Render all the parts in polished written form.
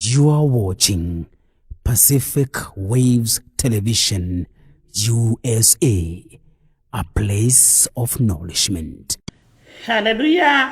You are watching Pacific Waves Television, USA, a place of nourishment. Haleluya.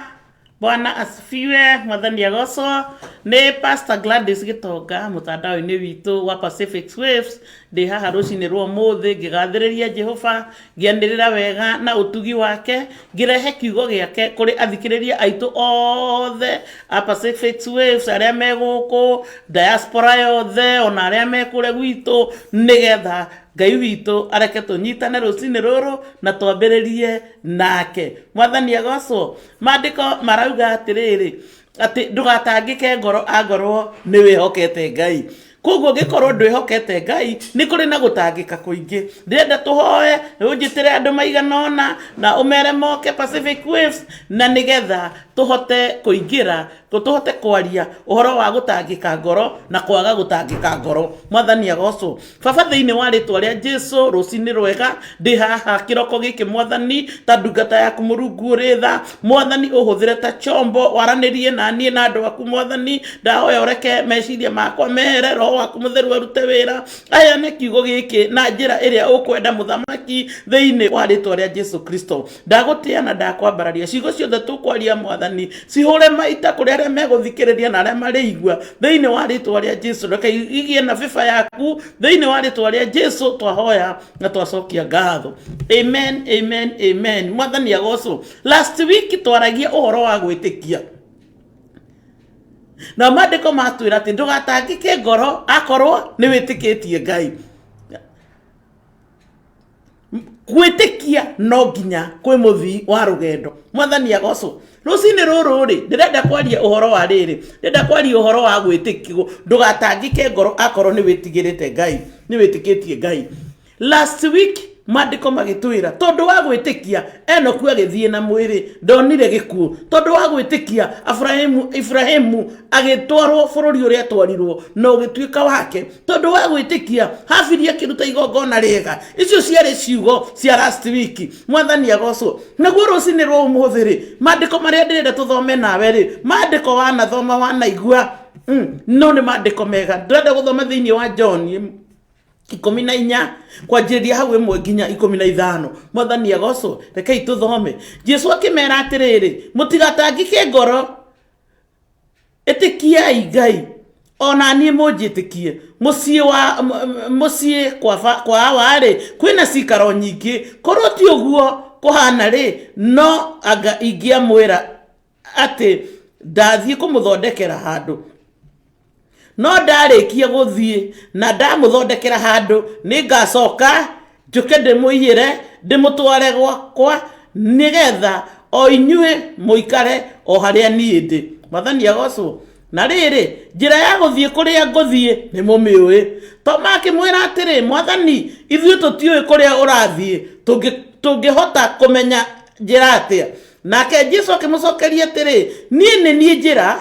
Bwana asifiwe. Mwathani agocwo. Nĩ Pastor Gladys Gĩtonga mũtandao-inĩ witũ wa Pacific Waves. Ndĩ haha rũcinĩ rwa ũmũthĩ ngĩgathĩrĩria Jehova, ngĩanĩrĩra wega na ũtugi wake, ngĩrehe kiugo gĩake kũrĩ athikĩrĩria aitũ othe a Pacific Waves arĩa me gũkũ diaspora yothe ona arĩa me kũrĩa gwitũ, nĩgetha Ngai witũ areke tũnyitane rũcinĩ rũrũ na twambĩrĩrie nake. Mwathani agocwo. Maandĩko marauga atĩrĩrĩ, atĩ ndũgatangĩke ngoro angorwo nĩ wĩhokete Ngai. Koguo ũngĩkorwo ndwĩhokete Ngai, nĩ kũrĩ na gũtangĩka kũingĩ. Ndĩrenda tũhoe, ũnjĩtĩre andũ maigana ũna, na ũmere moke Pacific Waves, na nĩgetha tũhote kũingĩra, tũhote kwaria ũhoro wa gũtangĩka ngoro na kwaga gũtangĩka ngoro. Mwathani agocwo. Baba, thĩinĩ wa rĩtwa rĩa Jesu, rũcinĩ rwega, ndĩ haha kĩroko gĩkĩ Mwathani, ta ndungata yaku Mũrungu ũrĩ tha. Mwathani, ũhũthĩre ta chombo, waranĩrie na niĩ na andũ aku Mwathani. Ndahoya ũreke meciria makwa mehere, Roho waku Mũtheru arute wĩra, aheane kiugo gĩkĩ na njĩra ĩrĩa ũkwenda Mũthamaki, thĩinĩ wa rĩtwa rĩa Jesu Kristo. Ndagũtĩa na ndakwambararia. Ciugo ciothe tũkwaria Mwathani cihũre maita kũrĩ arĩa megũthikĩrĩria na arĩa marĩigua, thĩinĩ wa rĩtwa rĩa Jesu. Reke igĩe na bĩba yaku thĩinĩ wa rĩtwa rĩa Jesu. Twahoya na twacokia ngatho. Amen, amen, amen. Mwathani agocwo. Last week twaragia ũhoro wa gwĩtĩkia, na maandĩko matwĩra atĩ ndũgatangĩke ngoro akorwo nĩ wĩtĩkĩtie Ngai. Gwĩtĩkia no nginya kwĩ mũthii wa rũgendo. Mwathani agocwo. Rũcinĩ rũrũ rĩ, ndĩrenda kwaria ũhoro wa rĩrĩ, ndĩrenda kwaria ũhoro wa gwĩtĩkio. Ndũgatangĩke ngoro akorwo nĩ wĩtigĩrĩte Ngai, nĩ wĩtĩkĩtie Ngai. Last week maandĩko magĩtwĩra tondũ wa gwĩtĩkia Enoku agĩthiĩ na mwĩrĩ, ndonire gĩkuũ. Tondũ wa gwĩtĩkia Ibrahimu agĩtwarwo bũrũri ũrĩa atwarirwo na ũgĩtuĩka wake. Tondũ wa gwĩtĩkia Habili akĩruta igongona rĩega. Icio ciarĩ ciugo cia last week. Mwathani agocwo. Naguo rũcinĩ rwa ũmũthĩ rĩ, maandĩko marĩa ndĩrenda tũthome nawe rĩ, maandĩko wanathoma wanaigua, no nĩ maandĩko mega. Ndĩrenda gũthoma thĩinĩ wa John 14 kwanjĩrĩria hau 1 nginya 15. Mwathani agocwo. Rekei tũthome. Jesu akĩmera atĩrĩrĩ, mũtigatangĩke ngoro, ĩtĩkiai Ngai ona niĩ mũnjĩtĩkie. Mũciĩ wa mũciĩ kwa awa-rĩ, kwĩna cikaro nyingĩ. Korwo ti ũguo kũhana rĩ, no anga ingĩamwĩra atĩ ndathiĩ kũmũthondekera handũ. No ndarĩkia gũthiĩ na ndamũthondekera handũ, nĩngacoka njũke ndĩmũiyĩre, ndĩmũtware gwakwa, nĩgetha o inyuĩ mũikare o harĩa niĩ ndĩ. Mwathani agocwo. Na rĩrĩ, njĩra ya gũthiĩ kũrĩa ngũthiĩ nĩ mũmĩũĩ. Toma akĩmwĩra atĩrĩ, Mwathani, ithuĩ tũtiũĩ kũrĩa ũrathiĩ, tũngĩhota kũmenya njĩra atĩa? Nake Jesu akĩmũcokeria atĩrĩ, niĩ nĩ niĩ njĩra,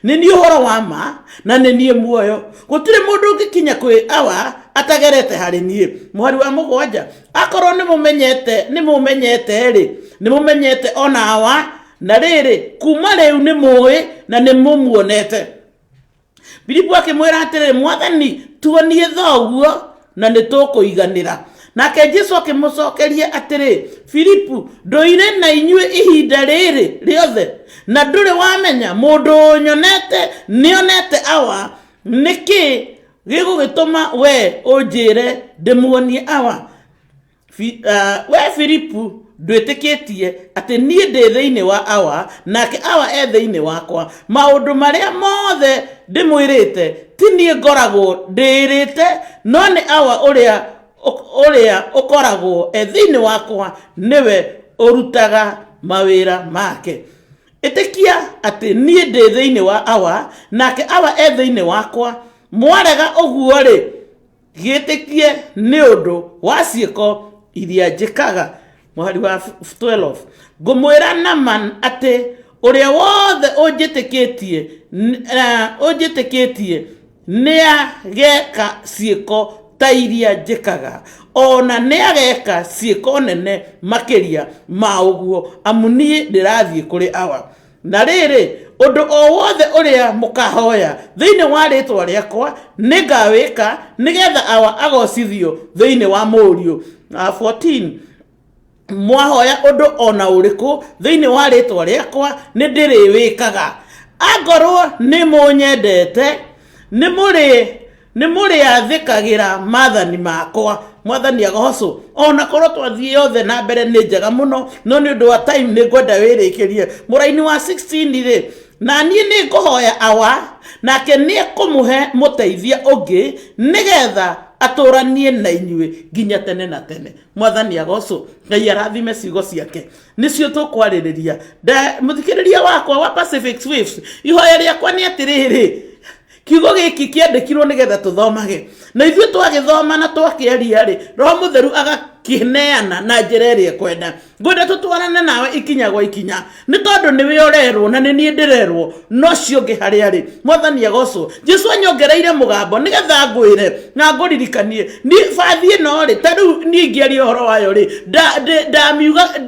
nĩ niĩ ũhoro wa ma, na nĩ niĩ muoyo. Gũtirĩ mũndũ ũngĩkinya kwĩ Awa atagerete harĩ niĩ. Mũhari wa 7, akorwo nĩ mũmenyete-rĩ, nĩ mũmenyete ona Awa, na rĩrĩ, kuma rĩu nĩ mũĩ na nĩ mũmuonete. Filipu akĩmwĩra atĩrĩ, Mwathani, tuonie thoguo na nĩ tũkũiganĩra. Nake Jesu akĩmũcokeria atĩrĩ, Filipu, ndũire na inyuĩ ihinda rĩrĩ rĩothe na ndũrĩ wamenya? Mũndũ ũnyonete nĩonete Awa. Nĩkĩ gĩgũgĩtũma we ũnjĩre ndĩmuonie Awa? We Filipu, ndwĩtĩkĩtie atĩ niĩ ndĩ thĩinĩ wa Awa, nake Awa e thĩinĩ wakwa? Maũndũ marĩa mothe ndĩmwĩrĩte ti niĩ ngoragwo ndĩĩrĩte, no nĩ Awa ũrĩa ũkoragwo e thĩinĩ wakwa, nĩwe ũrutaga mawĩra make. Ĩtĩkia atĩ niĩ ndĩ thĩinĩ wa Awa, nake Awa e thĩinĩ wakwa. Mwarega ũguo-rĩ, gĩtĩkie nĩ ũndũ wa ciĩko iria njĩkaga. Mũhari wa 12, ngũmwĩra na ma atĩ ũrĩa wothe ũnjĩtĩkĩtie nĩageka ciĩko ta iria njĩkaga, ona nĩageka ciĩko nene makĩria ma ũguo, amu niĩ ndĩrathiĩ kũrĩ Awa. Na rĩrĩ, Ũndũ o wothe ũrĩa mũkahoya thĩinĩ wa rĩĩtwa rĩakwa, nĩngawĩka, nĩgetha Awa agocithio thĩinĩ wa Mũriũ. 14 Mwahoya ũndũ o na ũrĩkũ thĩinĩ wa rĩĩtwa rĩakwa, nĩ ndĩrĩwĩkaga. Angorwo nĩ mũnyendete, nĩ mũrĩ nĩ mũrĩathĩkagĩra maathani makwa. Mwathani agocwo. Ona korwo twathiĩ yothe na mbere nĩ njega mũno, no nĩ ũndũ wa time nĩ ngwenda wĩrĩkĩrie. Mũraini wa 16 rĩ, na niĩ nĩ ngũhoya Awa, nake nĩ ekũmũhe mũteithia ũngĩ, nĩgetha atũranie na inyuĩ nginya tene na tene. Mwathani agocwo. Ngai arathime ciugo ciake, nĩcio tũkwarĩrĩria. Mũthikĩrĩria wakwa wa Pacific Waves, ihoya rĩakwa nĩ atĩrĩrĩ, kiugo gĩkĩ kĩandĩkirwo nĩgetha tũthomage, na ithuĩ twagĩthoma na twakĩaria rĩ, Roho Mũtheru agakĩneana na njĩra ĩrĩa ekwenda. Ngwenda tũtwarane nawe ikinya gwa ikinya, nĩ tondũ nĩwe ũrerwo na nĩ niĩ ndĩrerwo, no ũcio ũngĩ harĩa arĩ. Mwathani agocwo. Jesu anyongereire mũgambo nĩgetha ngwĩre na ngũririkanie. Niĩ bathi ĩno rĩ, ta rĩu niĩ ingĩaria ũhoro wayo rĩ,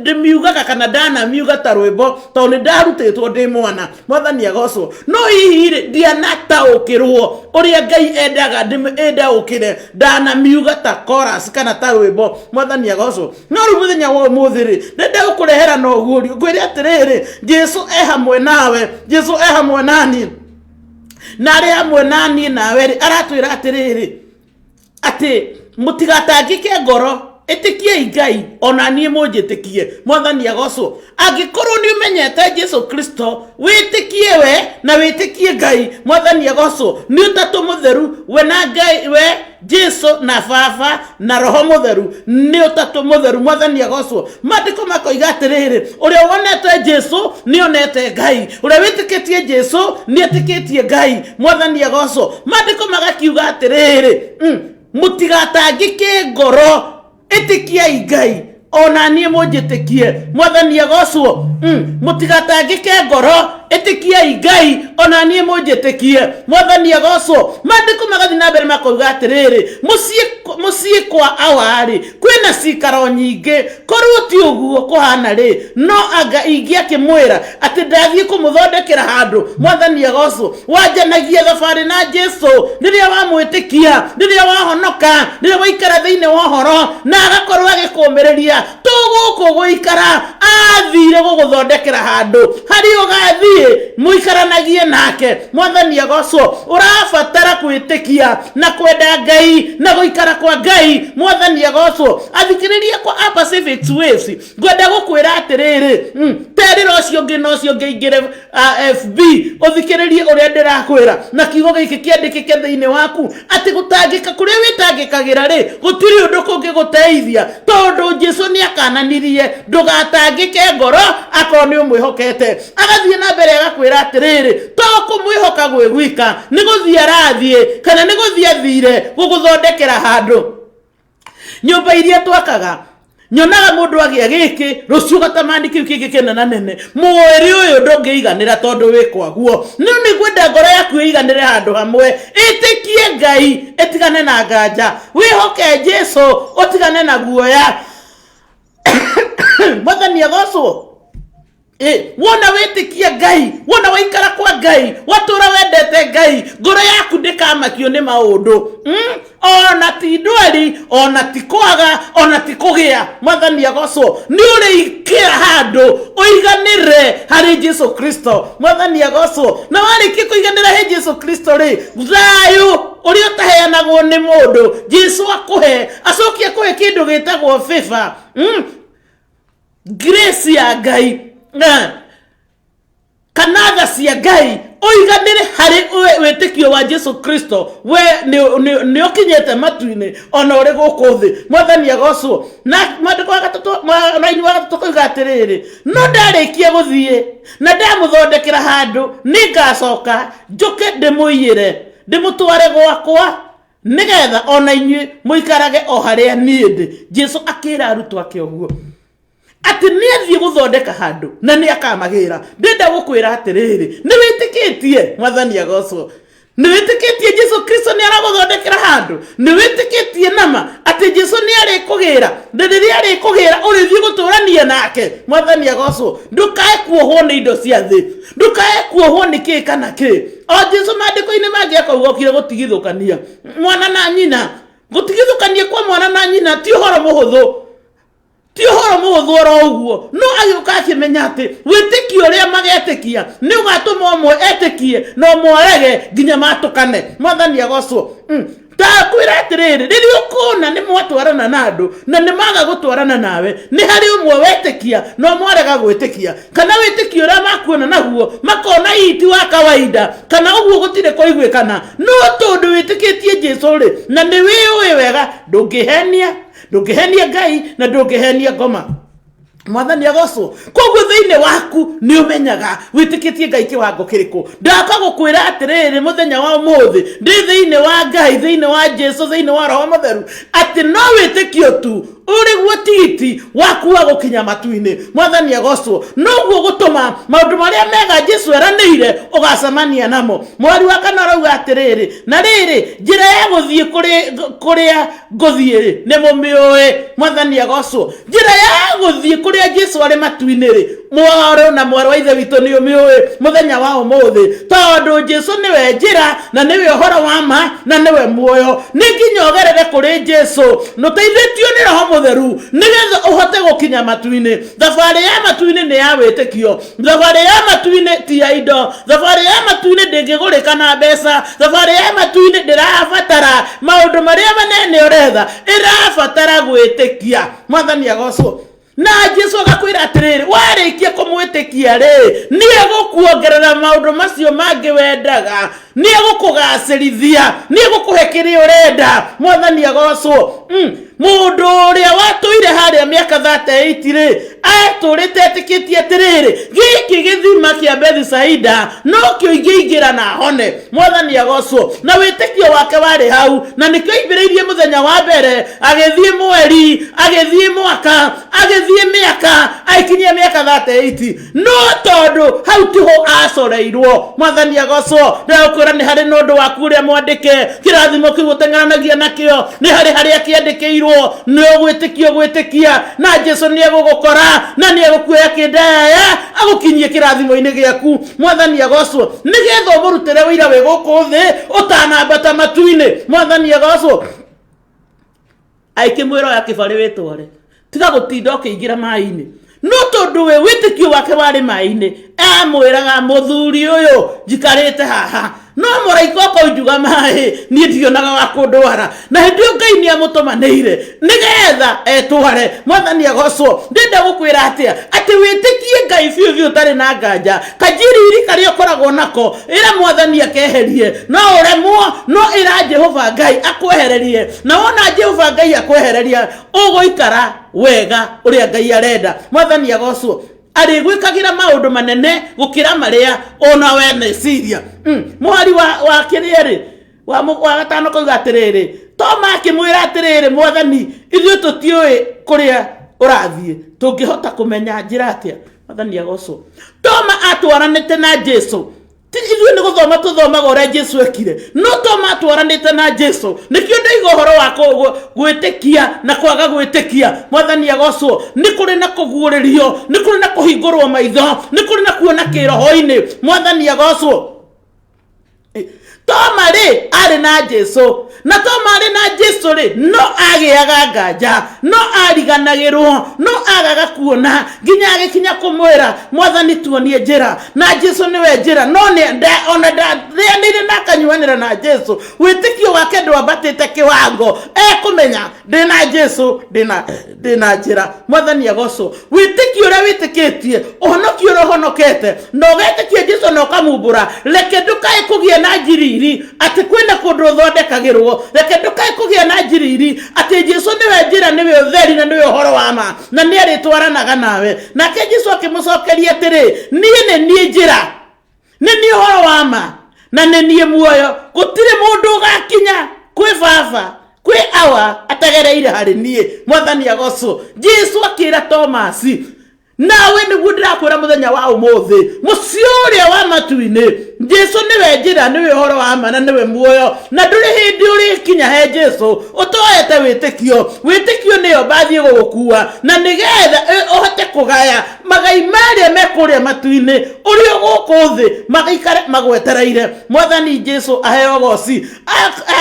ndĩmiugaga kana ndanamiuga ta rwĩmbo, tondũ nĩ ndarutĩtwo ndĩ mwana. Mwathani agocwo. No hihi rĩ, ndianataũkĩrwo ũrĩa Ngai endaga ĩndaũkĩre, ndanamiuga ta chorus kana ta rwĩmbo. Mwathani agocwo. No rĩu mũthenya wa ũmũthĩ rĩ, ndenda gũkũrehera na ũguũrio, ngwĩre atĩrĩrĩ, Jesu e hamwe nawe, Jesu e hamwe naniĩ, na arĩ hamwe naniĩ nawe rĩ, aratwĩra atĩrĩrĩ, atĩ mũtigatangĩke ngoro, ĩtĩkiei Ngai ona niĩ mũnjĩtĩkie. Mwathani agocwo. Angĩkorwo nĩ ũmenyete Jesu Kristo, wĩtĩkie we na wĩtĩkie Ngai. Mwathani agocwo. Nĩ ũtatũ mũtheru, we na Ngai, we Jesu na Baba na Roho Mũtheru, nĩ ũtatũ mũtheru. Mwathani agocwo. Maandĩko makoiga atĩrĩrĩ, ũrĩa wonete Jesu nĩ onete Ngai, ũrĩa wĩtĩkĩtie Jesu nĩ etĩkĩtie Ngai. Mwathani agocwo. Maandĩko magakiuga atĩrĩrĩ, mũtigatangĩke ngoro, ĩtĩkiai Ngai ona niĩ mũnjĩtĩkie. Mwathani agocwo. Mũtigatangĩke ngoro, ĩtĩkiai Ngai ona niĩ mũnjĩtĩkie. Mwathani agocwo. Maandĩko magathiĩ na mbere makoiga atĩrĩrĩ, mũciĩ kwa Awa-rĩ, kwĩna cikaro nyingĩ, korwo ti ũguo kũhana rĩ, no anga ingĩakĩmwĩra atĩ ndathiĩ kũmũthondekera handũ. Mwathani agocwo. Wanjanagia thabarĩ na Jesu rĩrĩa wamwĩtĩkia, rĩrĩa wahonoka, rĩrĩa waikara thĩinĩ wa ũhoro, na agakorwo agĩkũmĩrĩria. To gũkũ gũikara, athire gũgũthondekera handũ harĩa ũgathiĩ mũikaranagie nake. Mwathani agocwo. Ũrabatara kwĩtĩkia na kwenda Ngai na gũikara kwa Ngai. Mwathani agocwo. Athikĩrĩria kwa a Pacific Waves, ngwenda gũkwĩra atĩrĩrĩ, terĩra ũcio ũngĩ na ũcio ũngĩ aingĩre FB, ũthikĩrĩrie ũrĩa ndĩrakwĩra, na kiugo gĩkĩ kĩandĩkĩke thĩinĩ waku, atĩ gũtangĩka kũrĩa wĩtangĩkagĩra rĩ, gũtirĩ ũndũ kũngĩgũteithia, tondũ Jesu nĩ akananirie ndũgatangĩke ngoro akorwo nĩ ũmwĩhokete. Agathiĩ na mbere agakwĩra atĩrĩrĩ, to kũmwĩhoka gwĩ gwika, nĩ gũthiĩ arathiĩ kana nĩ gũthiĩ athire gũgũthondekera handũ. Nyũmba iria twakaga, nyonaga mũndũ agĩa gĩkĩ, rũciũ gatamani kĩu kĩngĩ kĩnena nene. Mwĩrĩ ũyũ ndũngĩiganĩra tondũ wĩ kwaguo. No nĩ ngwenda ngoro yaku ĩiganĩre handũ hamwe. Ĩtĩkie Ngai, ĩtigane na nganja. Wĩhoke Jesu, ũtigane na guoya. Mwathani agocwo. Wona wĩtĩkie Ngai, wona waikara kwa Ngai, watũra wendete Ngai, ngoro yaku ndĩkamakio nĩ maũndũ. Ona ti ndwari, ona ti kwaga, ona ti kũgĩa. Mwathani agocwo. Nĩ ũrĩikĩra handũ ũiganĩre harĩ Jesu Kristo. Mwathani agocwo. Na warĩkia kũiganĩra harĩ Jesu Kristo rĩ, thayũ ũrĩa ũtaheanagwo nĩ mũndũ, Jesu akũhe, acoke akũhe kĩndũ gĩtagwo favor. Grace ya Ngai na kana tha cia Ngai, ũiganĩre harĩ wĩtĩkio wa Jesu Kristo. We nĩ ũkinyĩte matu-inĩ ona ũrĩ gũkũ thĩ. Mwathani agocwo. Na mwandĩko wa gatatũ, raini wa gatatũ koiga atĩrĩrĩ, no ndarĩkia gũthiĩ na ndamũthondekera handũ, nĩngacoka njũke ndĩmũiyĩre, ndĩmũtware gwakwa, nĩgetha ona inyuĩ mũikarage o harĩa niĩ ndĩ. Jesu akĩra arutwo ake ũguo, atĩ nĩ athiĩ gũthondeka handũ na nĩ akamagĩra. Ndĩrenda gũkwĩra atĩrĩrĩ, nĩ wĩtĩkĩtie? Mwathani agocwo. Nĩ wĩtĩkĩtie Jesu Kristo nĩ aragũthondekera handũ? na andũ? Nĩ wĩtĩkĩtie nama atĩ Jesu nĩ arĩkũgĩra, na rĩrĩa arĩkũgĩra ũrĩthiĩ gũtũrania nake? Mwathani agocwo. Ndũkae kuohwo nĩ indo cia thĩ, ndũkae kuohwo nĩ kĩ kana kĩ. O Jesu maandĩko-inĩ mangĩ akauga okire gũtigithũkania mwana na nyina. Gũtigithũkania kwa mwana na nyina ti ũhoro mũhũthũ, ti ũhoro mũhũthũ oro ũguo. No agĩũka akĩmenya atĩ wĩtĩkio ũrĩa magetĩkia nĩ ũgatũma ũmwe etĩkie na ũmwe arege nginya matũkane. Mwathani agocwo. Ndakwĩra atĩrĩrĩ, rĩrĩa ũkona nĩ mwatwarana na andũ na nĩ maga gũtwarana nawe, nĩ harĩ ũmwe wetĩkia na ũmwe arega gwĩtĩkia, kana wĩtĩkio ũrĩa makuona naguo makona hihi ti wa kawaida, kana ũguo gũtirĩ kũiguĩkana. No tondũ wĩtĩkĩtie Jesu rĩ, na nĩ wĩũĩ wega, ndũngĩhenia, ndũngĩhenia Ngai na ndũngĩhenia ngoma. Mwathani agocwo. Koguo thĩinĩ waku nĩ ũmenyaga wĩtĩkĩtie Ngai kĩwango kĩrĩkũ. Ndaka gũkwĩra atĩrĩrĩ mũthenya wa ũmũthĩ, ndĩ thĩinĩ wa Ngai, thĩinĩ wa Jesu, thĩinĩ wa Roho Mũtheru, atĩ no wĩtĩkio tu ũrĩguo tigiti waku wa gũkinya matu-inĩ. Mwathani agocwo. Noguo gũtũma maũndũ marĩa mega Jesu eranĩire ũgacemania namo. Mweri wa kana ũrauga atĩrĩrĩ, na rĩrĩ, njĩra ya gũthiĩ kũrĩa ngũthiĩ rĩ, nĩ mũmĩũĩ. Mwathani agocwo. Njĩra ya gũthiĩ kũrĩa Jesu arĩ matu-inĩ rĩ, mwarũ na mwarĩ wa Ithe witũ, nĩ ũmĩũĩ mũthenya wa ũmũthĩ, tondũ Jesu nĩwe njĩra na nĩwe ũhoro wa ma na nĩwe muoyo. Nĩ nginya ũgerere kũrĩ Jesu nũteithĩtio nĩ Roho Mũtheru nĩgetha ũhote gũkinya matu-inĩ. Thabarĩ ya matu-inĩ nĩ ya wĩtĩkio. Thabarĩ ya matu-inĩ ti ya indo. Thabarĩ ya matu-inĩ ndĩngĩgũrĩka na mbeca. Thabarĩ ya matu-inĩ ndĩrabatara maũndũ marĩa manene ũretha, ĩrabatara gwĩtĩkia. Mwathani agocwo. Na Jesu agakwĩra atĩrĩrĩ, warĩkia kũmwĩtĩkia rĩ, nĩ egũkuongerera maũndũ macio mangĩ wendaga, nĩ egũkũgacĩrithia, nĩ egũkũhe kĩrĩa ũrenda. Mwathani agocwo. Mũndũ ũrĩa watũire harĩa mĩaka 38 rĩ, atũrĩte etĩkĩtie atĩrĩrĩ, gĩkĩ gĩthima kĩa Bethisaida nokĩo ingĩingĩra na hone. Mwathani agocwo. Na wĩtĩkio wake warĩ hau, na nĩkĩo aimbĩrĩirie mũthenya wa mbere, agĩthiĩ mweri, agĩthiĩ mwaka, agĩthiĩ mĩaka, agĩkinyia mĩaka 38. No tondũ hau tiho acoreirwo. Mwathani agocwo. Ndĩrakwĩra nĩ harĩ na ũndũ waku ũrĩa mwandĩke, kĩrathimo kĩu ũteng'eranagia nakĩo, nĩ harĩ harĩa kĩandĩkĩirwo. Nĩ ũgwĩtĩkia, ũgwĩtĩkia, na Jesu nĩ egũgũkora na nĩ egũkuoya kĩndaya agũkinyie kĩrathimo-inĩ gĩaku. Mwathani agocwo. Nĩgetha ũmũrutĩre ũira wĩ gũkũ thĩ ũtanambata matu-inĩ. Mwathani agocwo. Aikĩmwĩra oya kĩbarĩ wĩtware, tiga gũtinda ũkĩingĩra maĩ-inĩ. No tondũ we wĩtĩkio wake warĩ maĩ-inĩ, amwĩraga mũthuri ũyũ njikarĩte haha, no mũraika ũkũnjuga maĩ, niĩ ndionaga wa kũndwara. Na hĩndĩ ĩyo Ngai nĩ amũtũmanĩire nĩgetha etware. Mwathani agocwo. Ndĩrenda gũkwĩra atĩa? Atĩ wĩtĩkie Ngai biũ biũ ũtarĩ na nganja. Kanjiriri karĩa ũkoragwo nako, ĩra Mwathani akeherie. No ũremwo, no ĩra Jehova Ngai akwehererie. Na wona Jehova Ngai akwehereria, ũgũikara wega ũrĩa Ngai arenda. Mwathani agocwo. Arĩgwĩkagĩra maũndũ manene gũkĩra marĩa ona we meciria. Mũhari wa kĩrĩa rĩ, wa gatano kauga atĩrĩrĩ, Toma akĩmwĩra atĩrĩrĩ, Mwathani, ithuĩ tũtiũĩ kũrĩa ũrathiĩ, tũngĩhota kũmenya njĩra atĩa? Mwathani agocwo. Toma atwaranĩte na Jesu. Ti ithuĩ nĩ gũthoma tũthomaga ũrĩa Jesu ekire, no Toma atwaranĩte na Jesu. Nĩkĩo ndoiga ũhoro wa gwĩtĩkia na kwaga gwĩtĩkia. Mwathani agocwo. Nĩ kũrĩ na kũguũrĩrio, nĩ kũrĩ na kũhingũrwo maitho, nĩ kũrĩ na kuona kĩroho-inĩ. Mwathani agocwo. Toma rĩ arĩ na Jesu, na Toma arĩ na Jesu rĩ, no agĩaga nganja, no ariganagĩrwo, no agaga kuona, nginya agĩkinya kũmwĩra Mwathani tuonie njĩra, na Jesu nĩwe njĩra. No ona ndarĩanĩire na akanyuanĩra na Jesu, wĩtĩkio wake ndwambatĩte kĩwango. Ekũmenya ndĩna Jesu, ndĩna njĩra. Mwathani agocwo. Wĩtĩkio ũrĩa wĩtĩkĩtie, ũhonokio ũrĩa ũhonokete, na ũgetĩkia Jesu na ũkamumbũra, reke ndũkae kũgĩa na njiriri atĩ kwĩna kũndũ ũthondekagĩrwo. Reke ndũkae kũgĩa na njiriri atĩ Jesu nĩwe njĩra, nĩwe ũtheri na nĩwe ũhoro wa ma, na nĩ arĩtwaranaga nawe. Nake Jesu akĩmũcokeria atĩrĩ, niĩ nĩ niĩ njĩra, nĩ niĩ ũhoro wa ma, na nĩ niĩ muoyo. Gũtirĩ mũndũ ũgakinya kwĩ Baba, kwĩ Awa, atagereire harĩ niĩ. Mwathani agocwo. Jesu akĩra Tomasi, Nawe nĩguo ndĩrakwĩra mũthenya wa ũmũthĩ, mũciĩ ũrĩa wa matu-inĩ, Jesu nĩwe njĩra, nĩwe ũhoro wa ma na nĩwe muoyo, na ndũrĩ hĩndĩ ũrĩkinya he Jesu ũtoete wĩtĩkio. Wĩtĩkio nĩyo mbathi ĩgũgũkua na nĩgetha ũhote kũgaya magai marĩa me kũrĩa matu-inĩ ũrĩ o gũkũ thĩ magaikare magwetereire. Mwathani Jesu aheo goci.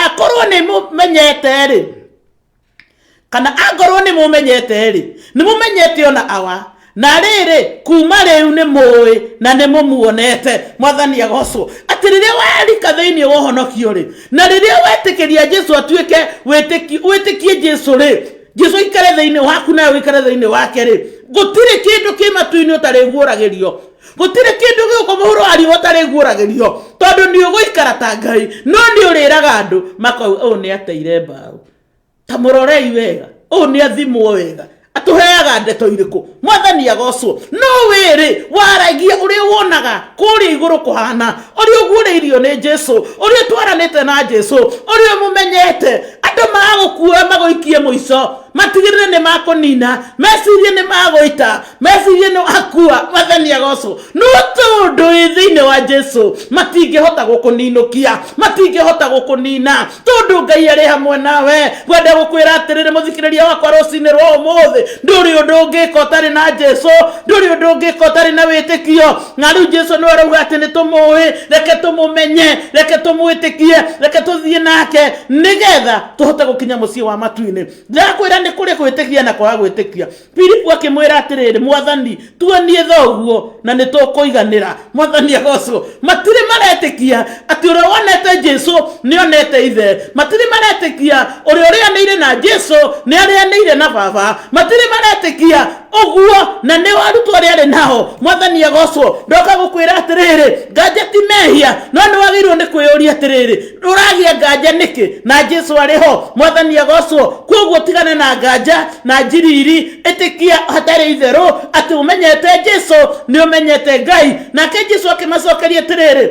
Akorwo nĩ mũmenyete rĩ, kana angorwo nĩ mũmenyete rĩ, nĩ mũmenyete ona awa. Na rĩrĩ, kuma rĩu nĩ mũĩ na nĩ mũmuonete. Mwathani agocwo. Atĩ rĩrĩa warika thĩinĩ wa ũhonokio rĩ, na rĩrĩa wetĩkĩria Jesu atuĩke wĩtĩkie Jesu rĩ, Jesu aikare thĩinĩ waku nawe ũikare thĩinĩ wake rĩ, gũtirĩ kĩndũ kĩ matu-inĩ ũtarĩguũragĩrio. Gũtirĩ kĩndũ gĩũkũ mũhuro wa riũa ũtarĩguũragĩrio, tondũ nĩ ũgũikara ta Ngai. No nĩ ũrĩraga andũ makauga, ũyũ nĩ ateire mbaũ, ta mũrorei wega, ũyũ nĩ athimwo wega, atũheaga ndeto irĩkũ? Mwathani agocwo. No wĩrĩ waragia ũrĩa wonaga kũrĩa igũrũ kũhana, ũrĩa ũguũrĩirio nĩ Jesu, ũrĩa ũtwaranĩte na Jesu, ũrĩa ũmũmenyete. Andũ magũkuoya magũikie mũico, matigĩrĩre nĩ makũnina, mecirie nĩ magũita, mecirie nĩ wakua. Mwathani agocwo. No tondũ wĩ thĩinĩ wa Jesu, matingĩhota gũkũninũkia, matingĩhota gũkũnina, tondũ Ngai arĩ hamwe nawe. Ngwenda gũkwĩra atĩrĩrĩ, mũthikĩrĩria wakwa, rũcinĩ rwa ũmũthĩ, ndũrĩ ũndũ ũngĩka ũtarĩ na Jesu, ndũrĩ ũndũ ũngĩka ũtarĩ na wĩtĩkio. Na rĩu Jesu nĩwe arauga atĩ nĩ tũmũĩ, reke tũmũmenye, reke tũmwĩtĩkie, reke tũthiĩ nake, nĩgetha tũhote gũkinya mũciĩ wa matu-inĩ. Ndĩrakwĩra nĩ kũrĩ gwĩtĩkia na kwaga gwĩtĩkia. Filipu akĩmwĩra atĩrĩrĩ, Mwathani, tuonie thoguo na nĩ tũkũiganĩra. Mwathani agocwo. Matirĩ maretĩkia atĩ ũrĩa wonete Jesu nĩ onete ithe. Matirĩ maretĩkia ũrĩa ũrĩanĩire na Jesu nĩ arĩanĩire na baba. Matirĩ maretĩkia ũguo, na nĩo arutwo arĩa arĩ nao. Mwathani agocwo. Ndoka gũkwĩra atĩrĩrĩ, nganja ti mehia, no nĩ wagĩrĩirwo nĩ kwĩyũria atĩrĩrĩ, ũragĩa nganja nĩkĩ na Jesu arĩ ho? Mwathani agocwo. Koguo tigana na nganja na njiriri, ĩtĩkia hatarĩ itherũ atĩ ũmenyete Jesu nĩ ũmenyete Ngai. Nake Jesu akĩmacokeria atĩrĩrĩ,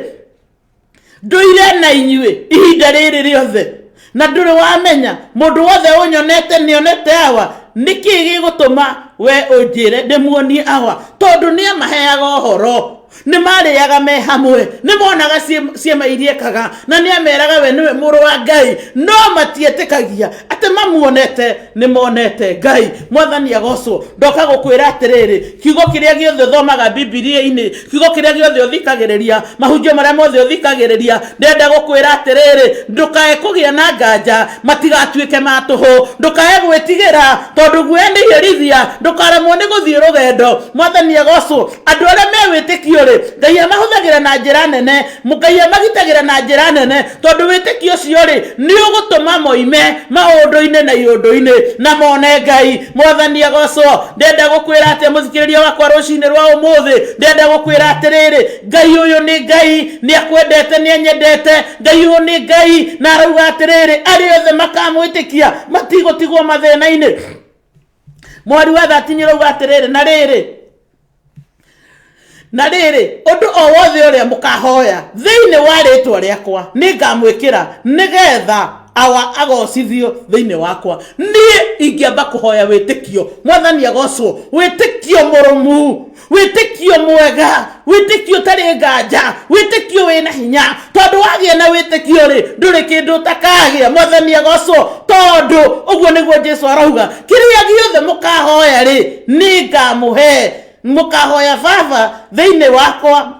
ndũire na inyuĩ ihinda rĩrĩ rĩothe na ndũrĩ wamenya? Mũndũ wothe ũnyonete nĩonete awa. Nĩkĩ gĩgũtũma we ũnjĩre ndĩmuonie awa? Tondũ nĩ amaheaga ũhoro, nĩ marĩaga me hamwe, nĩ monaga ciama iria ekaga, na nĩ ameraga we nĩwe mũrũ wa Ngai, no matietĩkagia atĩ mamuonete nĩ monete Ngai. Mwathani agocwo. Ndoka gũkwĩra atĩrĩrĩ, kiugo kĩrĩa gĩothe ũthomaga Bibilia-inĩ, kiugo kĩrĩa gĩothe ũthikagĩrĩria, mahunjio marĩa mothe ũthikagĩrĩria, ndĩrenda gũkwĩra atĩrĩrĩ, ndũkae kũgĩa na nganja, matigatuĩke ma tũhũ. Ndũkae gwĩtigĩra, tondũ guoya nĩ iherithia. Ndũkaremwo nĩ gũthiĩ rũgendo. Mwathani agocwo. Andũ arĩa me wĩtĩkio rĩ, Ngai amahũthagĩra na njĩra nene, Ngai amagitagĩra na njĩra nene, tondũ wĩtĩkio ũcio rĩ, nĩ ũgũtũma moime maũndũ-inĩ na iũndũ-inĩ na mone Ngai. Mwathani agocwo. Ndĩrenda gũkwĩra atĩa, mũthikĩrĩria wakwa, rũcinĩ rwa ũmũthĩ? Ndĩrenda gũkwĩra atĩrĩrĩ, Ngai ũyũ nĩ Ngai, nĩ akwendete, nĩ anyendete. Ngai ũyũ nĩ Ngai, na arauga atĩrĩrĩ, arĩa othe makamwĩtĩkia matigũtigwo mathĩna-inĩ. Mwari wa 13 ũrauga atĩrĩrĩ, na rĩrĩ, na rĩrĩ, ũndũ o wothe ũrĩa mũkahoya thĩinĩ wa rĩtwa rĩakwa, nĩ ngamwĩkĩra, nĩgetha awa agocithio thĩinĩ wakwa. Niĩ ingĩamba kũhoya wĩtĩkio. Mwathani agocwo. Wĩtĩkio mũrũmu, wĩtĩkio mwega, wĩtĩkio ũtarĩ nganja, wĩtĩkio wĩna hinya, tondũ wagĩa na wĩtĩkio rĩ, ndũrĩ kĩndũ ũtakagĩa. Mwathani agocwo. Tondũ ũguo nĩguo Jesu arauga, kĩrĩa gĩothe mũkahoya rĩ, nĩ ngamũhe. Mũkahoya Baba thĩinĩ wakwa,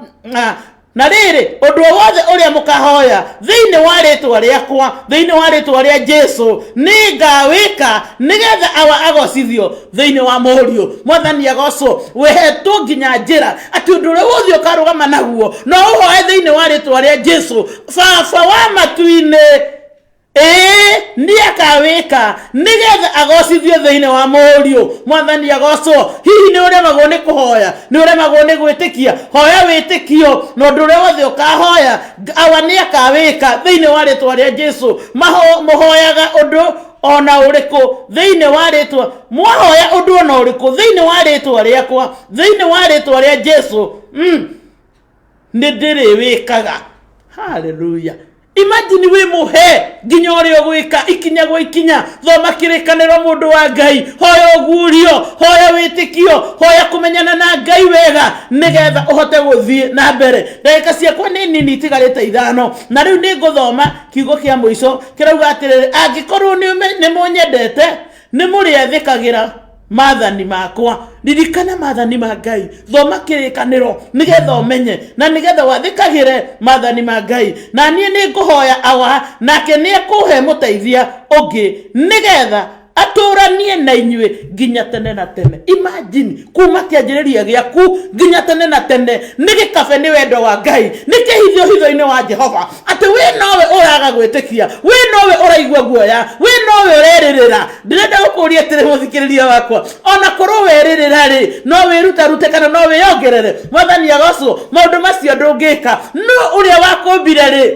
na rĩrĩ, ũndũ o wothe ũrĩa mũkahoya thĩinĩ wa rĩtwa rĩakwa, thĩinĩ wa rĩtwa rĩa Jesu, nĩ ngawĩka, nĩgetha awa agocithio thĩinĩ wa mũriũ. Mwathani agocwo. Wehetwo nginya njĩra atĩ ũndũ ũrĩa wothe ũkarũgama naguo no ũhoe thĩinĩ wa rĩtwa rĩa Jesu, Baba wa matu-inĩ ĩĩ nĩ akawĩka, nĩgetha agocithio thĩinĩ wa mũriũ. Mwathani agocwo. Hihi nĩ ũremagwo nĩ kũhoya? Nĩ ũremagwo nĩ gwĩtĩkia? Hoya wĩtĩkio, na ũndũ ũrĩa wothe ũkahoya, awa nĩ akawĩka thĩinĩ wa rĩtwa rĩa Jesu. Mũhoyaga ũndũ ona ũrĩkũ thĩinĩ wa rĩtwa, mwahoya ũndũ ona ũrĩkũ thĩinĩ wa rĩtwa rĩakwa, thĩinĩ wa rĩtwa rĩa Jesu, nĩ ndĩrĩwĩkaga. Haleluya. Imagine wĩ mũhe nginya ũrĩa ũgwĩka ikinya gwa ikinya. Thoma kĩrĩkanĩro, mũndũ wa Ngai, hoya ũguũrio, hoya wĩtĩkio, hoya kũmenyana na Ngai wega nĩgetha ũhote gũthiĩ na mbere. Ndagĩka ciakwa nĩ nini, itigarĩte 5, na rĩu nĩ ngũthoma kiugo kĩa mũico kĩrauga atĩrĩrĩ: angĩkorwo nĩ mũnyendete, nĩ mũrĩathĩkagĩra maathani makwa. Ririkana maathani ma Ngai, thoma kĩrĩkanĩro nĩgetha ũmenye na nĩgetha wathĩkagĩre maathani ma Ngai. Na niĩ nĩ ngũhoya Awa, nake nĩ ekũhe mũteithia ũngĩ nĩgetha atũranie na inyuĩ nginya tene na tene. Imagine, kuma kĩanjĩrĩria gĩaku nginya tene na tene. Nĩ gĩkabe nĩ wendo wa Ngai, nĩ kĩhithio hitho-inĩ wa Jehova, atĩ wĩ nowe ũraga gwĩtĩkia, wĩ nowe ũraigua guoya, wĩ nowe ũrerĩrĩra. Ndĩrenda gũkũria atĩrĩ, mũthikĩrĩria wakwa, ona korwo werĩrĩra rĩ, no wĩrutarute kana no wĩyongerere? Mwathani agocwo. Maũndũ macio ndũngĩka. No ũrĩa wakũmbire rĩ,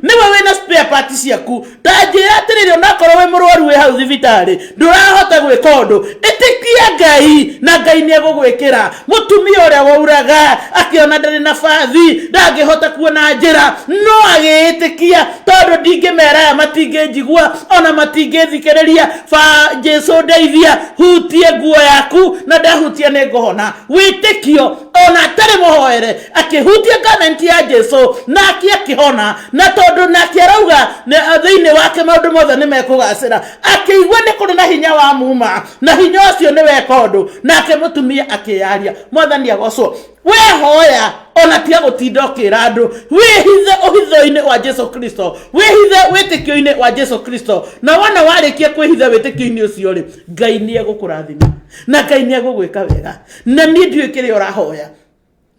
nĩwe wĩna spare part ciaku. Ta njĩra atĩrĩrĩ, onakorwo wĩ mũrwaru, wĩ hau thibitarĩ, ndũrahota gwĩka ũndũ, ĩtĩkia Ngai na Ngai nĩ egũgwĩkĩra. Mũtumia ũrĩa wauraga akĩona ndarĩ na bathi, ndangĩhota kuona njĩra, no agĩĩtĩkia, tondũ ndingĩmera aya matingĩnjigua ona matingĩthikĩrĩria, ba Jesu ndeithia, hutie nguo yaku, na ndahutia nĩ ngũhona. Wĩtĩkio, ona atarĩ mũhoere, akĩhutia garment ya Jesu nake akĩhona. Na tondũ nake arauga thĩinĩ wake maũndũ mothe nĩ mekũgacĩra, akĩigua nĩ kũrĩ na hinya wa muma, na hinya ũcio nĩ weka ũndũ, nake mũtumia akĩyaria. Mwathani agocwo. Wehoya, ona tiga gũtinda ũkĩra andũ, wĩhithe ũhitho-inĩ wa Jesu Kristo, wĩhithe wĩtĩkio-inĩ wa Jesu Kristo. Na wona warĩkia kwĩhitha wĩtĩkio-inĩ ũcio rĩ, Ngai nĩ egũkũrathima na Ngai nĩ egũgwĩka wega. Na niĩ ndiũĩ kĩrĩa ũrahoya,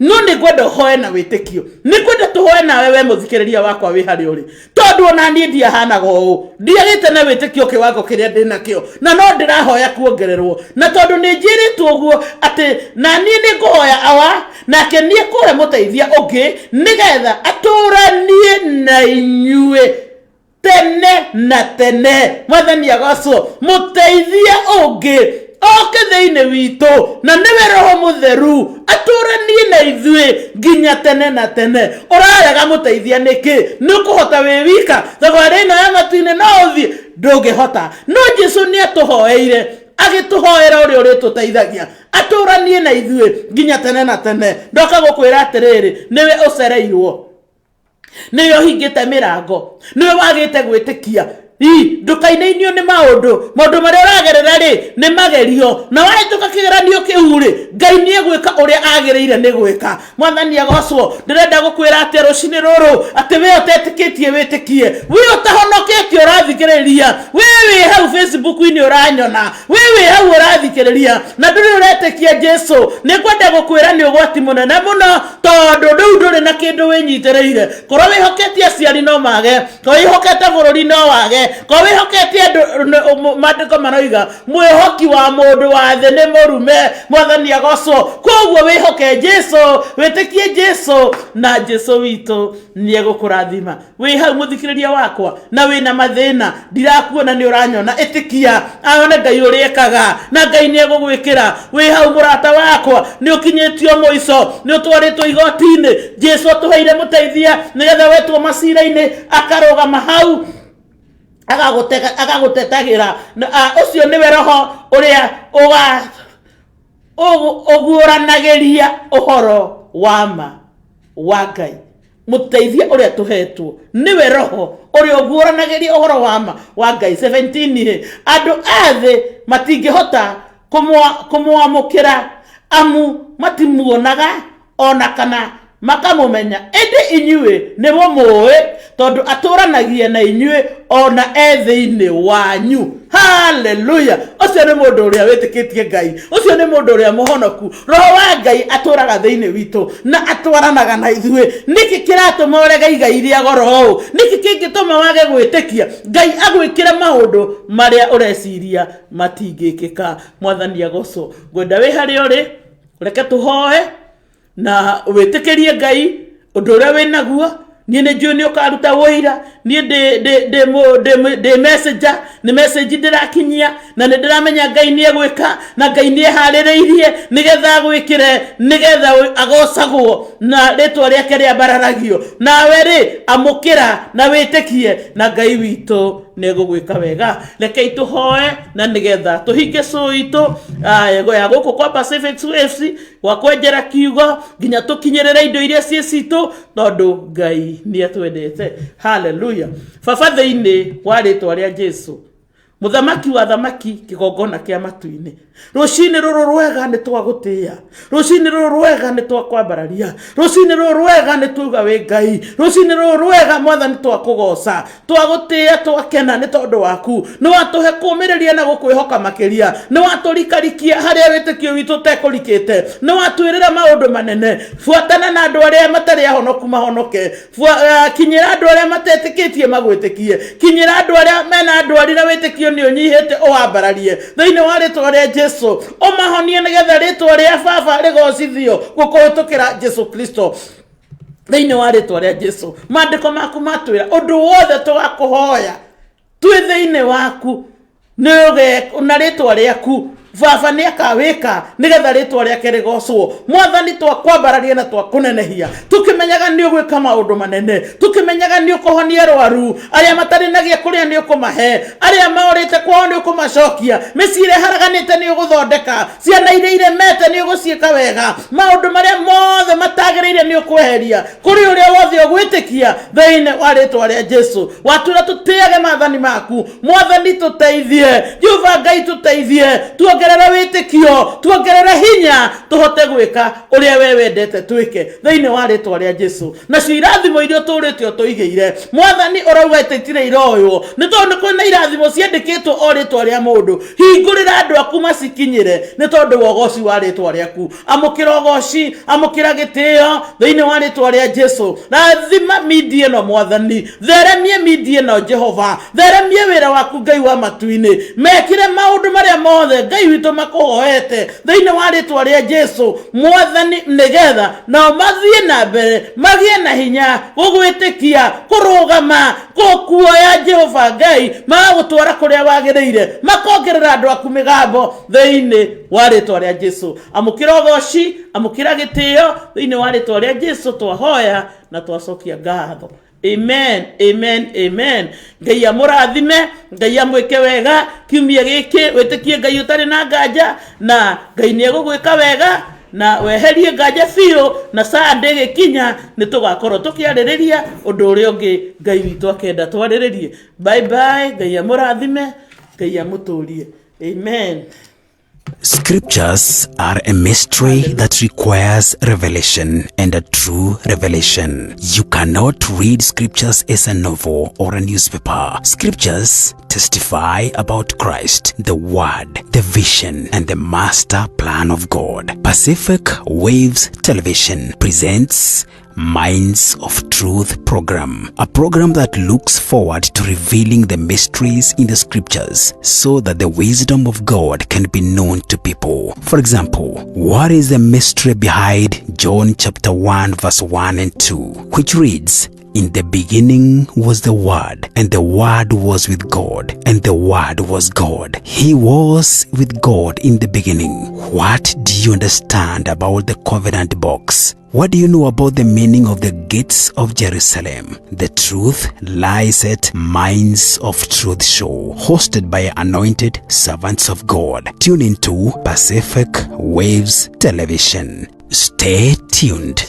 no nĩ ngwenda ũhoe na wĩtĩkio. Nĩ ngwenda tũhoe nawe, we mũthikĩrĩria wakwa wĩ harĩa ũrĩ, tondũ ona niĩ ndiahanaga ũũ, ndiagĩte na wĩtĩkio kĩwango kĩrĩa ndĩ nakĩo, na no ndĩrahoya kuongererwo. Na tondũ nĩ njĩrĩtwo ũguo atĩ na niĩ nĩ ngũhoya Awa, nake nĩ ekũhe mũteithia ũngĩ nĩgetha atũranie na inyuĩ tene na tene. Mwathani agocwo. Mũteithia ũngĩ oke thĩinĩ witũ, na nĩwe Roho Mũtheru, atũranie na ithuĩ nginya tene na tene. Ũrarega mũteithia nĩkĩ? Nĩ ũkũhota wĩ wika? Thabarĩ ĩno ya matu-inĩ no ũthiĩ? Ndũngĩhota. No Jesu nĩ atũhoeire, agĩtũhoera ũrĩa ũrĩtũteithagia atũranie na ithuĩ nginya tene na tene. Ndoka gũkwĩra atĩrĩrĩ, nĩwe ũcereirwo, nĩwe ũhingĩte mĩrango, nĩwe wagĩte gwĩtĩkia. I ndũkainainio nĩ maũndũ marĩa ũragerera rĩ, nĩ magerio, na wahĩtũka kĩgeranio kĩu rĩ, Ngai nĩ egwĩka ũrĩa agĩrĩire nĩ gwĩka. Mwathani agocwo. Ndĩrenda gũkwĩra atĩ rũcinĩ rũrũ, atĩ we ũtetĩkĩtie wĩtĩkie, we ũtahonoketie ũrathikĩrĩria, we wĩ hau Facebook-inĩ ũranyona, we wĩ hau ũrathikĩrĩria na ndũrĩ ũretĩkia Jesu, nĩ ngwenda gũkwĩra nĩ ũgwati mũnene mũno, tondũ rĩu ndũrĩ na kĩndũ wĩnyitĩrĩire. Korwo wĩhoketie aciari no mage, korwo wĩhokete bũrũri no wage, korwo wĩhokete andũ, maandĩko maroiga mwĩhoki wa mũndũ wa thĩ nĩ mũrume. Mwathani agocwo. Koguo wĩhoke Jesu, wĩtĩkie Jesu, na Jesu witũ nĩ egũkũrathima. Wĩ hau mũthikĩrĩria wakwa na wĩna mathĩna, ndirakuona, nĩ ũranyona, ĩtĩkia aone Ngai ũrĩa ekaga, na Ngai nĩ egũgwĩkĩra. Wĩ hau mũrata wakwa, nĩ ũkinyĩtio mũico, nĩ ũtwarĩtwo igoti-inĩ, Jesu atũheire mũteithia nĩgetha wetwo macira-inĩ akarũgama hau agagũtetagĩra. Ũcio nĩwe Roho ũrĩa ũguũranagĩria ũhoro wa ma wa Ngai. Mũteithia ũrĩa tũhetwo nĩwe Roho ũrĩa ũguũranagĩria ũhoro wa ma wa Ngai. 17 ĩ, andũ a thĩ matingĩhota kũmwamũkĩra, amu matimuonaga ona kana makamũmenya, ĩndĩ inyuĩ nĩ mũmũĩ, tondũ atũranagia na inyuĩ ona e thĩinĩ wanyu. Haleluya! Ũcio nĩ mũndũ ũrĩa wĩtĩkĩtie Ngai, ũcio nĩ mũndũ ũrĩa mũhonoku. Roho wa Ngai atũraga thĩinĩ witũ na atwaranaga na ithuĩ. Nĩkĩ kĩratũma ũrege igai rĩa goro ũũ? Nĩkĩ kĩngĩtũma wage gwĩtĩkia Ngai agwĩkĩre maũndũ marĩa ũreciria matingĩkĩka? Mwathani agocwo. Ngwenda wĩ harĩa ũrĩ, reke tũhoe na wĩtĩkĩrie Ngai ũndũ ũrĩa wĩ naguo. Niĩ nĩ njũĩ nĩ ũkaruta wũira. Niĩ ndĩ messenger, nĩ message ndĩrakinyia, na nĩ ndĩramenya Ngai nĩ egwĩka, na Ngai nĩ eharĩrĩirie nĩgetha agwĩkĩre, nĩgetha agocagwo. Na rĩtwa rĩake rĩambararagio. Nawe rĩ, amũkĩra na wĩtĩkie, na Ngai witũ nĩ egũgwĩka wega. Rekei tũhoe na nĩgetha tũhinge cũũ itũ ya gũkũ kwa Pacific Waves, gwa kwenjera kiugo nginya tũkinyĩrĩre indo iria ciĩ citũ, tondũ Ngai nĩ atwendete. Haleluya. Baba, thĩinĩ wa rĩtwa rĩa Jesu, Mũthamaki wa thamaki, kĩgongona kĩa matu-inĩ, rũcinĩ rũrũ rwega nĩ twagũtĩĩa, rũcinĩ rũrũ rwega nĩ twakwambararia, rũcinĩ rũrũ rwega nĩ tuuga wĩ Ngai, rũcinĩ rũrũ rwega Mwathani twakũgoca, twagũtĩĩa, twakena nĩ tondũ waku. Nĩ watũhe kũũmĩrĩria na gũkwĩhoka makĩria, nĩ watũrikarikia harĩa wĩtĩkio witũ ũtekũrikĩte, nĩ watwĩrĩra maũndũ manene. Buatana na andũ arĩa matarĩ ahonoku mahonoke. Kinyĩra andũ arĩa matetĩkĩtie magwĩtĩkie. Kinyĩra andũ arĩa mena ndwari na wĩtĩkio nĩ ũnyihĩte, ũwambararie thĩinĩ wa rĩtwa rĩa Jesu, ũmahonie nĩgetha rĩtwa rĩa Baba rĩgocithio gũkũhĩtũkĩra Jesu Kristo, thĩinĩ wa rĩtwa rĩa Jesu. Maandĩko maku matwĩra ũndũ wothe tũgakũhoya twĩ thĩinĩ waku nĩ na rĩtwa rĩaku, Baba nĩ akawĩka nĩgetha rĩtwa rĩake rĩgocwo. Mwathani, twakwambararia na twakũnenehia, tũkĩmenyaga nĩ ũgwĩka maũndũ manene, tũkĩmenyaga nĩ ũkũhonia rwaru, arĩa matarĩ na gĩa kũrĩa nĩ ũkũmahe, arĩa maũrĩte kwao nĩ ũkũmacokia, mĩciĩ ĩrĩa ĩharaganĩte nĩ ũgũthondeka, ciana iria iremete nĩ ũgũciĩka wega, maũndũ marĩa mothe matagĩrĩire nĩ ũkweheria kũrĩ ũrĩa wothe ũgwĩtĩkia, thĩinĩ wa rĩtwa rĩa Jesu. Watwĩra tũtĩage maathani maku. Mwathani, tũteithie. Jehova Ngai, tũteithie, tuongerere wĩtĩkio, tuongerere hinya, tũhote gwĩka ũrĩa we wendete twĩke, thĩinĩ wa rĩtwa rĩa Jesu. Nacio irathimo iria ũtũrĩte ũtũigĩire, Mwathani, ũrauga atĩ itirĩ iroywo, nĩ tondũ nĩ kwĩna irathimo ciandĩkĩtwo o rĩtwa rĩa mũndũ. Hingũrĩra andũ aku macikinyĩre nĩ tondũ wa ũgoci wa rĩtwa rĩaku. Amũkĩra ũgoci, amũkĩra gĩtĩo, thĩinĩ wa rĩtwa rĩa Jesu. Rathima media ĩno, Mwathani. Theremie media ĩno, Jehova. Theremie wĩra waku, Ngai wa matu-inĩ. Mekĩre maũndũ marĩa mothe, Ngai witũ, makũhoete, thĩinĩ wa rĩtwa rĩa Jesu, Mwathani, nĩgetha nao mathiĩ na mbere magĩe na hinya gũgwĩtĩkia, kũrũgama, gũkuoya, Jehova Ngai, magagũtwara kũrĩa wagĩrĩire, makongerera andũ aku mĩgambo, thĩinĩ wa rĩtwa rĩa Jesu. Amũkĩra ũgoci, amũkĩra gĩtĩo, thĩinĩ wa rĩtwa rĩa Jesu twahoya na twacokia ngatho. Amen, amen, amen. Ngai amũrathime, Ngai amwĩke wega kiumia gĩkĩ. Wĩtĩkie Ngai ũtarĩ na nganja, na Ngai nĩ egũgwĩka wega, na weherie nganja biũ. Na Sunday ĩgĩkinya nĩ tũgakorwo tũkĩarĩrĩria ũndũ ũrĩa ũngĩ Ngai witũ akenda twarĩrĩrie. Bye bye. Ngai amũrathime, Ngai amũtũrie. Amen. Scriptures are a mystery that requires revelation, and a true revelation. You cannot read scriptures as a novel or a newspaper. Scriptures testify about Christ, the Word, the vision, and the master plan of God. Pacific Waves Television presents Minds of Truth program, a program that looks forward to revealing the mysteries in the scriptures so that the wisdom of God can be known to people. For example, what is the mystery behind John chapter 1 verse 1 and 2, which reads, "In the beginning was the Word, and the Word was with God, and the Word was God. He was with God in the beginning." What do you understand about the covenant box? What do you know about the meaning of the gates of Jerusalem? The truth lies at Minds of Truth Show, hosted by anointed servants of God. Tune into Pacific Waves Television. Stay tuned.